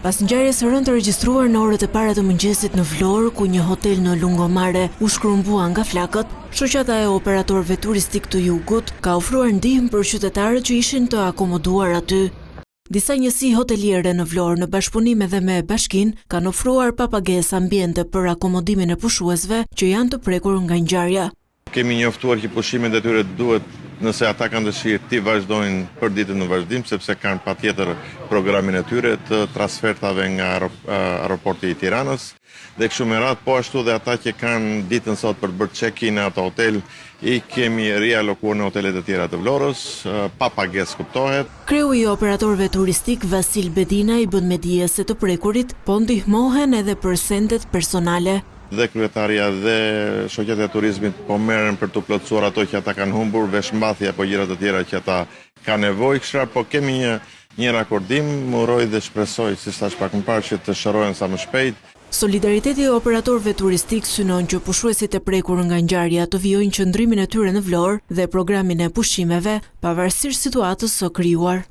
Pas ngjarjes së rëndë të regjistruar në orët e para të mëngjesit në Vlorë, ku një hotel në Lungomare u shkrumbua nga flakët, Shoqata e Operatorëve Turistikë të Jugut ka ofruar ndihmë për qytetarët që ishin të akomoduar aty. Disa njësi hoteliere në Vlorë në bashkëpunim edhe me bashkinë kanë ofruar pa pagesë ambiente për akomodimin e pushuesve që janë të prekur nga ngjarja. Kemi njoftuar që pushimet e tyre duhet, nëse ata kanë dëshirë, t'i vazhdojnë për ditën në vazhdim, sepse kanë patjetër programin e tyre të transfertave nga aeroporti i Tiranës dhe kështu me radhë, po ashtu dhe ata që kanë ditën sot për të bërë check-in në ato hotel, i kemi rialokuar në hotelet e tjera të Vlorës, pa pagesë kuptohet. Kreu i operatorëve turistikë, Vasil Bedinaj bën me dije se të prekurit po ndihmohen edhe për sendet personale. Dhe kryetarja dhe shoqata e turizmit po merren për t'u plotësuar ato që ata kanë humbur, veshmbathje apo gjëra të tjera që ata kanë nevojë, kështu po kemi një një rakordim, uroj dhe shpresoj, siç thashë pak më parë, që të shërohen sa më shpejt. Solidariteti i operatorëve turistikë synon që pushuesit e prekur nga ngjarja të vijojnë qëndrimin e tyre në Vlorë dhe programin e pushimeve, pavarësisht situatës së krijuar.